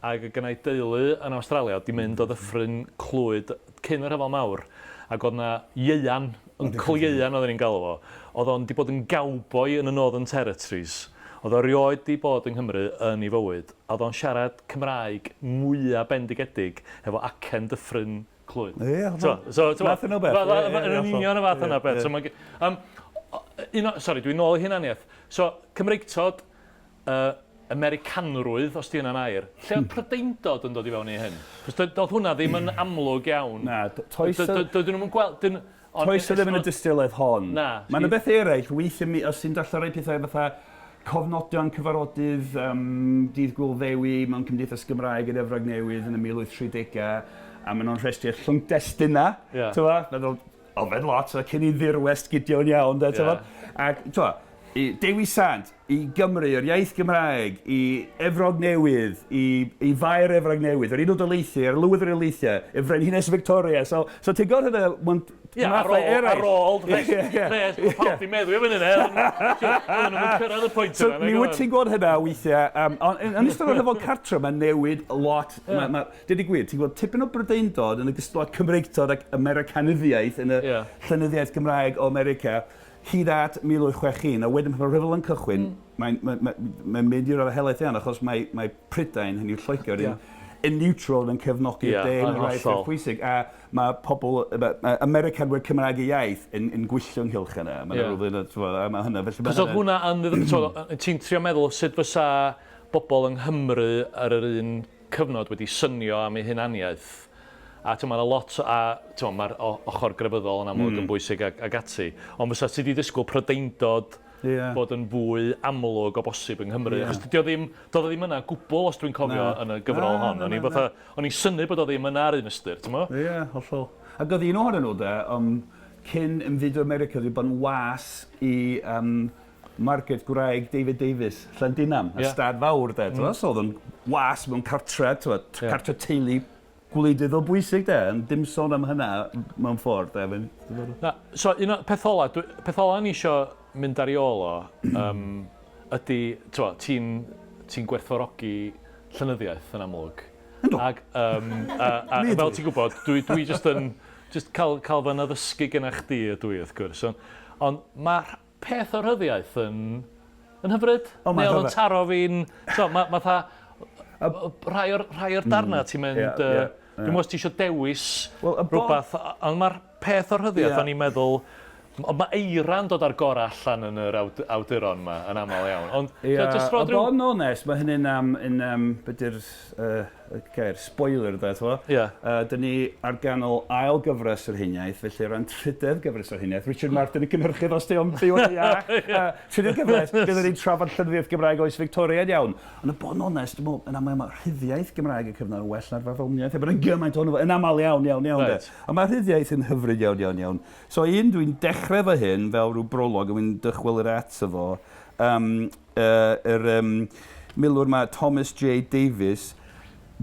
Speaker 2: ac oedd gynna i deulu yn Awstralia oedd 'di mynd o Ddyffryn Clwyd cyn y Rhyfel Mawr, ac oedd 'na Ieuan, Uncle Ieuan oedden ni'n galw fo, oedd o'n 'di bod yn gowboi yn y Northern Territories, oedd o erioed 'di bod yng Nghymru yn ei fywyd, a oedd o'n siarad Cymraeg mwya bendigedig hefo acen Dyffryn Clwyd.
Speaker 3: Ie, hollol.
Speaker 2: So, so,
Speaker 3: Math yna o beth.
Speaker 2: Yn union y fath yna o beth. So, mae, un o, sori, dwi'n nôl i hunaniaeth. So, Cymreictod, Americanrwydd, os 'di hynna'n air. Lle oedd Prydeindod yn dod i fewn i hyn? Cos doedd hwnna ddim yn amlwg iawn.
Speaker 3: Na, toes...
Speaker 2: Dydyn nhw'm yn gweld...
Speaker 3: Toes o ddim yn y dystiolaeth hon.
Speaker 2: Na.
Speaker 3: Mae yna bethau eraill, weithiau mi, os ti'n darllen rhai pethau fatha cofnodion cyfarfodydd Dydd Gŵyl Ddewi mewn Cymdeithas Gymraeg yn Efrog Newydd yn y 1830au, a maen nhw'n rhestru llwncdestunau,
Speaker 2: yeah.
Speaker 3: Ti'n meddwl, ofed lot, so cyn i ddirwest gydio'n iawn, de, yeah. Ac, ti'n i Dewi Sant, i Gymru, yr iaith Gymraeg, i Efrog Newydd, i Faer Efrog Newydd, yr Unol Daleithiau, yr Lywydd yr Daleithiau, y Frenhines Victoria. So ti'n gweld hynna mewn
Speaker 2: mathau eraill. Ar ôl, rhes, rhes, pawb di meddwi am hynny, ne? Oedden nhw'n cyrraedd y pwynt
Speaker 3: yna. So, mi wyt ti'n gweld hynna weithiau. Ond yn ystod o'r rhyfel cartre, mae'n newid lot. Deud y gwir, ti'n gweld tipyn o Brydeindod yn ogystal â Cymreictod ac Americanyddiaeth yn y llenyddiaeth Gymraeg o America hyd at 1861, a wedyn pan mae'r rhyfel yn cychwyn, mae'n mae, mae, mae mynd i raddau helaeth iawn, achos mae Prydain, hynny yw Lloegr, yn, yn neutral yn cefnogi'r de yn rhai ffyrdd pwysig, a mae pobl, mae Americanwyr Cymraeg eu iaith yn gwylltio ynghylch hynna. Mae yeah. rhywbeth, a mae hynna, felly
Speaker 2: mae hynna... hwnna yn, ti'n trio meddwl sut fysa bobl yng Nghymru ar yr un cyfnod wedi synio am eu hunaniaeth, a t'mo' ma' 'na lot a t'mo' ma'r ochr grefyddol yn amlwg yn bwysig ag ag ati, ond fysa ti 'di disgwyl Prydeindod bod yn fwy amlwg o bosib yng Nghymru, achos dydi o ddim, doedd o ddim yna o gwbl os dwi'n cofio yn y gyfrol hon, o'n i fatha, o'n i'n synnu bod o ddim yna ar un ystyr, t'mo'?
Speaker 3: Ie, hollol. Ac oedd un ohonyn nhw de, cyn ymfudo i America, oedd wedi bod yn was i Margaret gwraig David Davies, Llandinam, y stad fawr de, mm. So oedd yn was mewn cartre, t'mod, yeah. cartre teulu gwleidyddol bwysig de, ond dim sôn am hynna mewn ffordd de. Mae'n...
Speaker 2: Na, so un o peth ola, dwi, peth ola ni isio mynd ar ei ôl o, ydy, t'mo, ti'n ti gwerthfawrogi llenyddiaeth yn amlwg.
Speaker 3: Yndw.
Speaker 2: Ac, a fel ti'n gwybod, dwi just yn, just cael fy addysgu gyda chdi ydw i wrth gwrs. Ond mae peth o rhyddiaith yn yn hyfryd.
Speaker 3: O, mae'n
Speaker 2: Neu oedd o'n
Speaker 3: rhyfedd.
Speaker 2: taro fi'n... So, mae ma fatha... Rhai o'r, rhai o'r darnau ti'n mynd...
Speaker 3: Ie, ie, ie.
Speaker 2: Dwi'n meddwl os ti eisiau dewis
Speaker 3: Wel, y bo-
Speaker 2: rhywbeth, ond mae'r peth o'r rhyddiaith, o'n i'n meddwl... Ond mae eira'n dod ar gorau allan yn yr awduron yma, yn aml iawn. Ond,
Speaker 3: Ie,
Speaker 2: jyst
Speaker 3: a
Speaker 2: rhoi
Speaker 3: bod yn onest, mae hynny'n yn, be di'r y gair, spoiler de, t'mo'?
Speaker 2: Ie.
Speaker 3: Dyn ni ar ganol ail gyfres yr Heniaith, felly o ran trydedd gyfres yr Heniaith, Richard Martin y cynhyrchydd os 'di o'n byw yn iach. Trydydd gyfres, byddwn ni'n trafod llenyddiaeth Gymraeg oes Victoriaidd iawn. Ond a bod yn onest, dwi'n meddwl, yn aml mae rhyddiaith Gymraeg y cyfnod yn well na'r farddoniaeth, er bod yn gymaint ohono fo, yn aml iawn, iawn, iawn de.
Speaker 2: Reit.
Speaker 3: A mae rhyddiaith yn hyfryd iawn, iawn, iawn. So un dwi'n dechrau efo hyn fel rhyw brolog a wy'n dychwelyd ato fo, yr milwr 'ma, Thomas J Davies,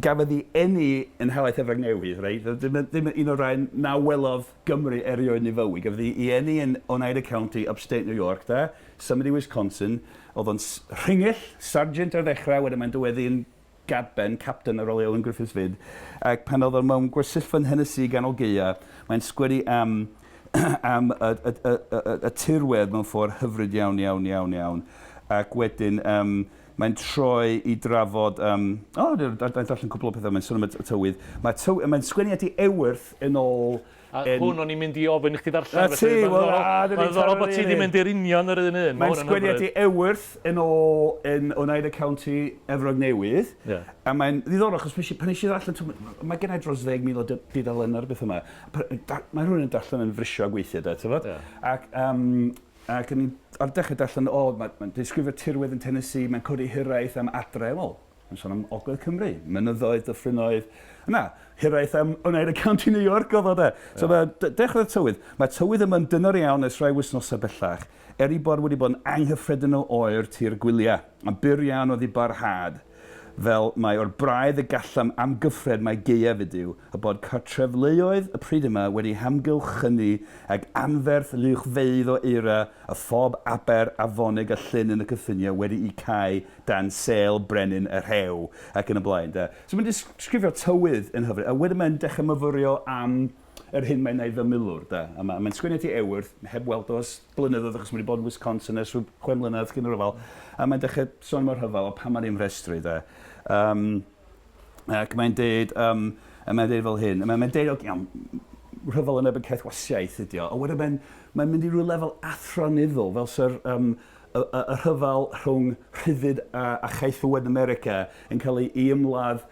Speaker 3: gafodd ei eni yn Nhalaith Efrog Newydd, reit? Ddim, ddim un o'r rhai na welodd Gymru erioed yn ei fywyd. Gafodd ei eni yn Oneida County, upstate New York, de? Symud i Wisconsin. Oedd o'n rhingyll, sergeant ar ddechrau, wedyn mae'n diweddu yn gadben, captain ar ôl i Owen Griffiths fynd. Ac pan oedd o mewn gwersyllfa yn Nhennessee ganol gaea, mae'n sgwennu am y, y, y, y, y tirwedd mewn ffordd hyfryd iawn, iawn, iawn, iawn. Ac wedyn mae'n troi i drafod... O, oh, darllen cwpl o pethau, mae'n sôn am y tywydd. Mae tyw, mae'n sgwennu at ei ewyrth yn ôl...
Speaker 2: A hwn o'n i'n mynd i ofyn i chdi ddarllen.
Speaker 3: Na ti, wel, a,
Speaker 2: dyn ni'n ddiddorol bod ti wedi mynd i'r union yr un un.
Speaker 3: Mae'n sgwennu at ei ewyrth yn ôl yn Oneida County, Efrog Newydd.
Speaker 2: Yeah.
Speaker 3: A mae'n ddiddorol, achos pan nes i ddarllen, mae gen i dros 10,000 o dudalennau ar beth yma. Mae rhywun yn darllen yn frysiog weithiau, de, ti'n
Speaker 2: Yeah.
Speaker 3: Ac, ac o'n i ar dechrau darllen, o, mae'n disgrifio tirwedd yn Tennessee, mae'n codi hiraeth am adre, wel, Mae'n sôn am Ogledd Cymru, mynyddoedd, dyffrynnoedd. Yna, hiraeth am Oneida County, New York oedd o de. So yeah. mae dechrau'r tywydd. Mae tywydd yma'n dyner iawn ers rhai wythnosau bellach, er ei bod wedi bod yn anghyffredinol oer tu'r gwyliau, a byr iawn oedd ei barhad. Fel mae o'r braidd y gallam amgyffred mai gaeaf ydyw, a bod cartrefleoedd y pryd yma wedi hamgylchynu ag anferth luwchfeydd o eira a phob aber, afonig a llyn yn y cyffiniau wedi'u cau dan sêl brenin y rhew, ac yn y blaen, de. So mae'n disgrifio tywydd yn hyfryd, a wedyn mae'n dechrau myfyrio am yr hyn mae'n wneud fel milwr, de. A mae'n mae sgwennu at ei ewyrth, heb weld o ers blynyddoedd, achos mae wedi bod yn Wisconsin ers rhyw 6 mlynedd cyn y rhyfel, a mae'n dechrau sôn am y rhyfel a pam mae'n ymrestru, de. Ac mae'n deud, a mae'n deud fel hyn, a mae'n mae deud, iawn, rhyfel yn erbyn caethwasiaeth ydi o, a wedyn mae'n mae mynd i ryw lefel athronyddol, fel sy'r y, y, y rhyfel rhwng rhyddid a, a chaethiwed America yn cael ei, ei ymladd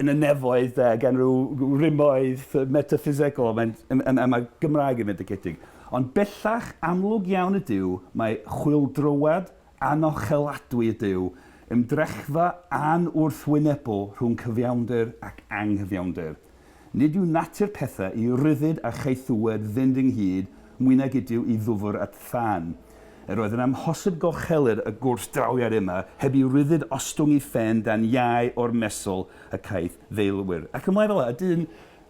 Speaker 3: yn y nefoedd de, gan rhyw rymoedd metaffisegol, mae'n, a mae Gymraeg yn fendigedig. Ond bellach, amlwg iawn ydyw, mae chwyldroad anocheladwy ydyw, ymdrechfa anwrthwynebol rhwng cyfiawnder ac anghyfiawnder. Nid yw natur pethau i ryddid a chaethiwed fynd ynghyd mwy nag ydyw i ddwfr at thân. Yr oedd yn amhosib gochelir y gwrthdrawiad yma heb i ryddid ostwng ei phen dan iau o'r mesol y caeth ddeilwyr. Ac ymlaen fel 'na, y dyn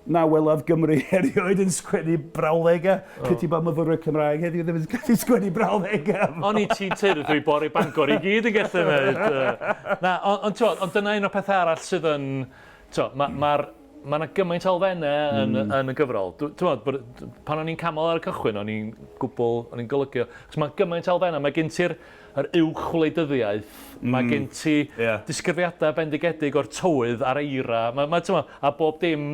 Speaker 3: na welodd Gymru erioed yn sgwennu brawddegau. Oh. Piti bod myfyrwyr Cymraeg heddiw ddim yn gallu sgwennu brawddegau.
Speaker 2: O'n i ti'n tyrdd drwy bori Bangor i gyd yn gallu gwneud. Na, ond on, on, dyna un o'r pethau arall sydd yn... Mae'r ma, mae yna gymaint o elfennau yn, yn y gyfrol. Ti'n bod, pan o'n i'n camol ar y cychwyn, o'n i'n gwbl, o'n i'n golygu. Chos mae gymaint o elfennau, mae gen ti'r yr uwch wleidyddiaeth, mae gen ti disgrifiadau bendigedig o'r tywydd a'r eira, mae, mae, ti'n a bob dim,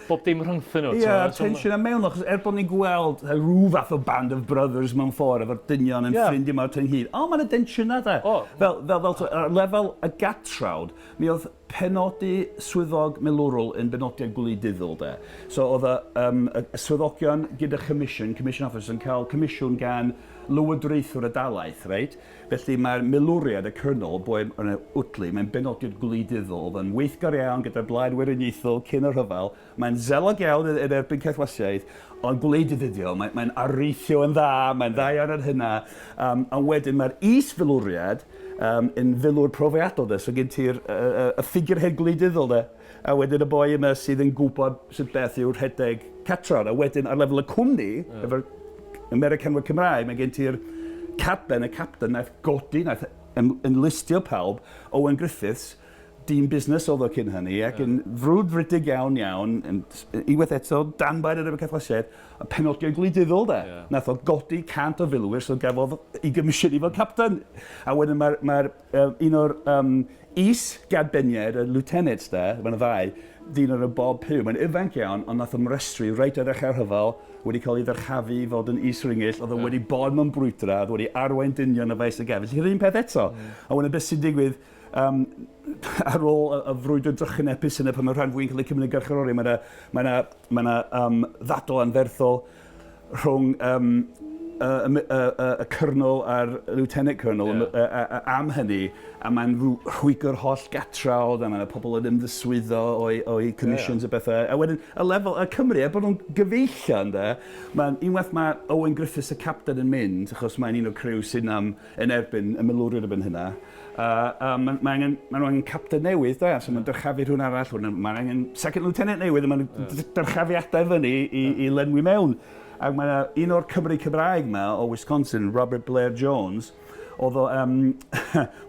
Speaker 2: bob dim rhyngthyn nhw.
Speaker 3: Ie, yeah, tensiwn a mewn, achos er bod ni'n gweld rhyw fath o band of brothers mewn ffordd, efo'r dynion yn yeah. ffrindiau mawr ten hyd. O, mae'n y tensiwn da. Oh. Fel, fel, fel, ar lefel y gatrawd, mi oedd penodi swyddog milwrol yn benodiad gwleidyddol de. So oedd y, um, y swyddogion gyda chomisiwn, commission officer, yn cael comisiwn gan lywodraethwr y dalaith, reit? Felly mae'r milwriad, y colonel, boi yn y Wtley, mae'n benodiad gwleidyddol, oedd yn weithgar iawn gyda'r Blaid Weriniaethol cyn y rhyfel, mae'n zelog iawn yn, yn erbyn caethwasiaeth, ond gwleidydd ydi o, mae'n mae areithio yn dda, mae'n dda iawn ar hynna. A wedyn mae'r is-filwriad, um, yn filwr profiadol de, so gen ti'r uh, y figurehead gwleidyddol de, a wedyn y boi yma sydd yn gwybod sut beth yw rhedeg catron, a wedyn ar lefel y cwmni, yeah. efo'r Americanwyr Cymraeg, mae gen ti'r cadben, y captain, naeth godi, naeth enlistio pawb, Owen Griffiths, dyn busnes oedd o cyn hynny, ac yn frwdfrydig iawn iawn, yn, unwaith eto, danbaid ar y caethwasiaeth, a penodiad gwleidyddol de. Yeah. Nath o godi 100 o filwyr, so gafodd ei gomisiynu fel captain. A wedyn mae'r mae un o'r is-gadbeniaid, y lieutenants de, mae'n y ddau, dyn o'r Bob Pugh, mae'n ifanc iawn, ond nath ymrestru reit ar ddechrau'r rhyfel, wedi cael ei ddyrchafu i fod yn is-ringyll, oedd o wedi bod mewn brwydrau, oedd wedi arwain dynion y faes y gefn. Felly yr un peth eto. A wedyn beth sy'n digwydd, ar ôl y, y frwydr drychinebus yna pan mae rhan fwy'n cael ei cymryd yn garcharori, mae yna mae yna, mae yna ddadl anferthol rhwng y, y, y, y colonel a'r lieutenant colonel yeah. am hynny, a mae'n rhwygo'r holl gatrawd, a mae yna pobl yn ymddiswyddo o'i, o'i commissions yeah. a bethau. A wedyn, y lefel, y Cymru, er bod nhw'n gyfeillion, de, mae'n, unwaith mae Owen Griffiths, y captain, yn mynd, achos mae'n un o'r criw sy'n am, yn erbyn y milwriad erbyn hynna, a, a mae, mae angen, mae nhw angen captain newydd, de, so mae'n dyrchafu rhywun arall, hwn, mae'n angen second lieutenant newydd, a mae'n yeah. dyrchafiadau fyny i, yeah. i lenwi mewn. Ac mae yna un o'r Cymry Cymraeg yma o Wisconsin, Robert Blair Jones, oedd o,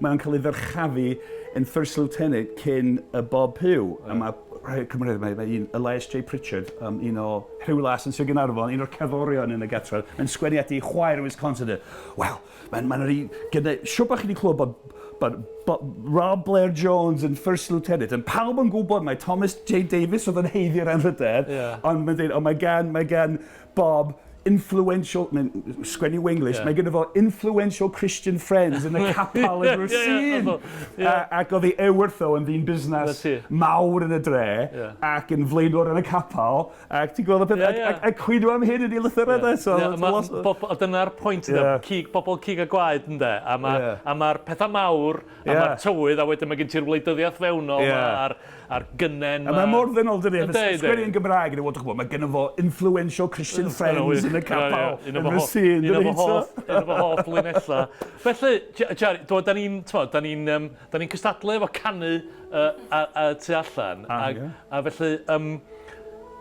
Speaker 3: mae'n cael ei ddyrchafu yn first lieutenant cyn y Bob Pugh. Yeah. A mae rhai Cymru, mae, mae un, Elias J. Pritchard, un o Rhiwlas yn Sir Gaernarfon, un o'r cerddorion yn y gartref, mae'n sgwennu at ei chwaer yn Wisconsin. Wel, mae'n ma rhi... Gyda, siwr bod chi wedi clywed bod, bod, bod Rob Blair Jones yn First Lieutenant, yn pawb yn gwybod mae Thomas J. Davies oedd yn haeddu'r anrhydedd, yeah. ond mae'n dweud, ond mae gan, mae gan Bob influential, mae'n sgwennu Wenglish, yeah. Mae gynno fo influential Christian friends yn y capel yn Racine. Yeah. Ac oedd ei ewyrth o yn ddyn busnes mawr yn y dre yeah. ac yn flaenor yn y capel. Ac ti'n gweld y peth, yeah, yeah. Ac, ac, ac cwyno am hyn yn ei lythyrau, yeah. So, yeah, ma,
Speaker 2: bob, dyna'r pwynt, yeah. cig, bobl cig a gwaed, ynde? A mae'r yeah. ma pethau mawr, a yeah. mae'r tywydd, a wedyn mae gen ti'r wleidyddiaeth fewnol yeah. a'r, a'r gynnen.
Speaker 3: A mae mor ddynol, dydy? Sgwennu yn Gymraeg, yn y mae gen fo influential Christian friends yn y capel, yn y scene.
Speaker 2: Un o fy hoff, un o fy hoff linellau. Felly, Jerry, da ni'n da ni'n um, da ni'n cystadlu efo canu uh, a, a tu allan. Ah, a, yeah. a felly, um,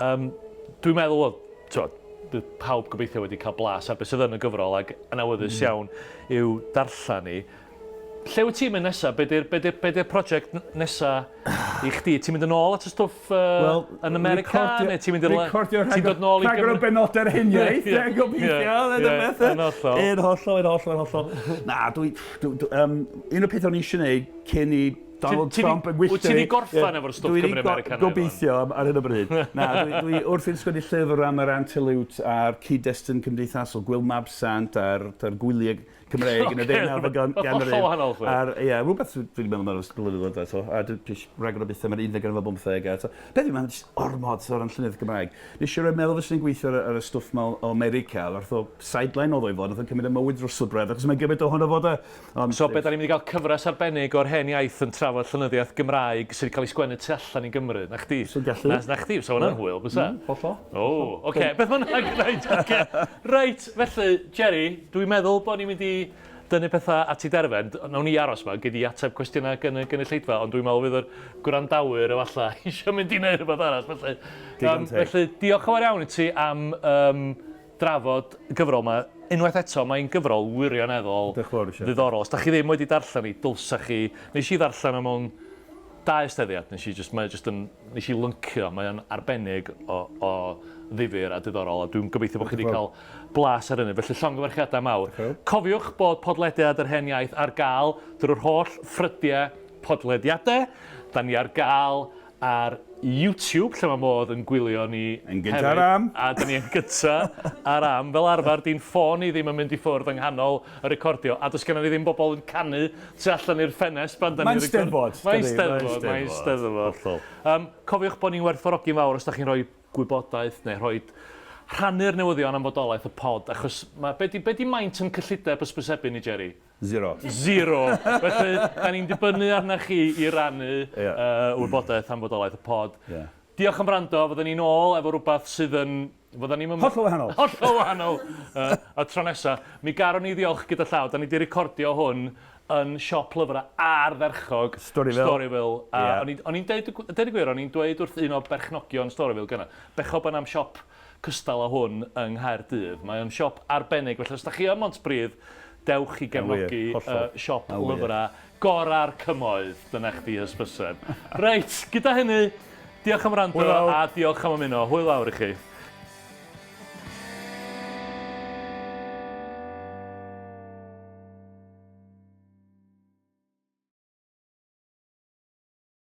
Speaker 2: um, dwi'n meddwl, wel, t'wod, bydd pawb gobeithio wedi cael blas ar beth sydd yn y gyfrol ac yn awyddus iawn i'w darllen ni. Lle wyt ti'n mynd nesaf? Be di'r be di, be di prosiect nesa i chdi? Ti'n mynd yn ôl at y stwff uh, well, yn America? Neu ti'n mynd i'r...
Speaker 3: Recordio rhagor, dod nôl i rhagor o benodau'r huniaeth, ie, gobeithio. Ie, yn hollol. Yn hollol, yn hollol, yn hollol. Na, dwi, dwi, dwi um, un o'r pethau o'n i eisiau gwneud cyn i Donald Trump yn gwylltio.
Speaker 2: Wyt ti wedi gorffen efo'r stwff Cymru Americanaidd?
Speaker 3: Gobeithio ar hyn o bryd. Na, dwi, dwi wrthi'n sgwennu llyfr am yr antilute a'r cyd-destun cymdeithasol, Gwyl Mabsant a'r, a'r gwyliau Cymreig yn y ddeunawfed ganrif.
Speaker 2: Hollol wahanol, chwi.
Speaker 3: A'r, ie, rhywbeth dwi wedi meddwl amdano ers blynyddoedd eto, a dwi jyst rhagor o bethau, mae'r 11 efo bymtheg, a so, beth yw, mae'n jyst ormod o ran llenyddiaeth Gymraeg. Nes i roi meddwl fyswn i'n gweithio ar, ar y stwff ma o America, fath o sideline oedd o i fod, nath o'n cymryd y mywyd drosodd braidd, achos mae'n gymaint ohono fo de.
Speaker 2: Ond, so be, da ni'n mynd i gael cyfres arbennig o'r hen iaith yn trafod llenyddiaeth Gymraeg sydd wedi cael ei sgwennu tu allan i Gymru, na chdi?
Speaker 3: Sy'n gallu.
Speaker 2: Na, na chdi, so hwnna'n hwyl, bysa?
Speaker 3: Hollol.
Speaker 2: O, oce, okay. Beth bynnag, reit, oce. Reit, felly, Jerry, dwi'n meddwl bod ni'n mynd i dynnu pethau at ei derfyn. Nawn ni aros yma, gei di ateb cwestiynau gan y gynulleidfa, ond dwi'n meddwl fydd yr gwrandawyr efallai eisiau mynd i wneud rhywbeth arall. Felly,
Speaker 3: um,
Speaker 2: felly diolch yn fawr iawn i ti am um, drafod y gyfrol yma. Unwaith eto, mae'n gyfrol wirioneddol ddiddorol. Os da chi ddim wedi darllen hi, dylsa chi. Nes i ddarllen o mewn dau steddfod, nes i jyst, mae jyst yn, nes i lyncio, mae o'n arbennig o, o ddifyr a diddorol, a dwi'n gobeithio bod chi wedi cael blas ar hynny. Felly llongyfarchiadau mawr. Cofiwch bod podlediad yr hen iaith ar gael drwy'r holl ffrydiau podlediadau. Da ni ar gael ar YouTube, lle mae modd yn gwylio ni
Speaker 3: Yn gynta ar am.
Speaker 2: A da ni yn gynta ar am. Fel arfer, di'n ffôn ni ddim yn mynd i ffwrdd yng nghanol y recordio, a does gennym ni ddim bobl yn canu tu allan i'r ffenest pan da ni'n
Speaker 3: Mae'n steddfod.
Speaker 2: Mae'n steddfod, mae'n steddfod. Um, cofiwch bod ni'n werthfawrogi'n fawr os da chi'n rhoi gwybodaeth neu rhoi rhannu'r newyddion am fodolaeth y pod, achos mae, be di, be di maint yn cyllideb ysbysebu ni, Jerry?
Speaker 3: Zero.
Speaker 2: Zero. Felly, da ni'n dibynnu arna chi i rannu yeah. wybodaeth am fodolaeth y pod.
Speaker 3: Yeah.
Speaker 2: Diolch am wrando, fyddwn ni'n ôl efo rhywbeth sydd yn... Fydden ni'n...
Speaker 3: Hollol wahanol.
Speaker 2: Hollol wahanol y tro nesa. Mi garon ni ddiolch gyda llaw. Da ni wedi recordio hwn yn siop lyfrau ardderchog
Speaker 3: Storyville.
Speaker 2: Storyville. A yeah. o'n i'n deud, deud y gwir, o'n i'n dweud wrth un o berchnogion Storyville gyna, bechod bod am siop cystal â hwn yng Nghaerdydd. Mae o'n siop arbennig, felly os da chi ym Mhontypridd, dewch i gefnogi siop lyfrau gora'r cymoedd. Dyna chdi hysbyseb. Reit, gyda hynny, diolch am wrando a diolch am ymuno. Hwyl fawr i chi.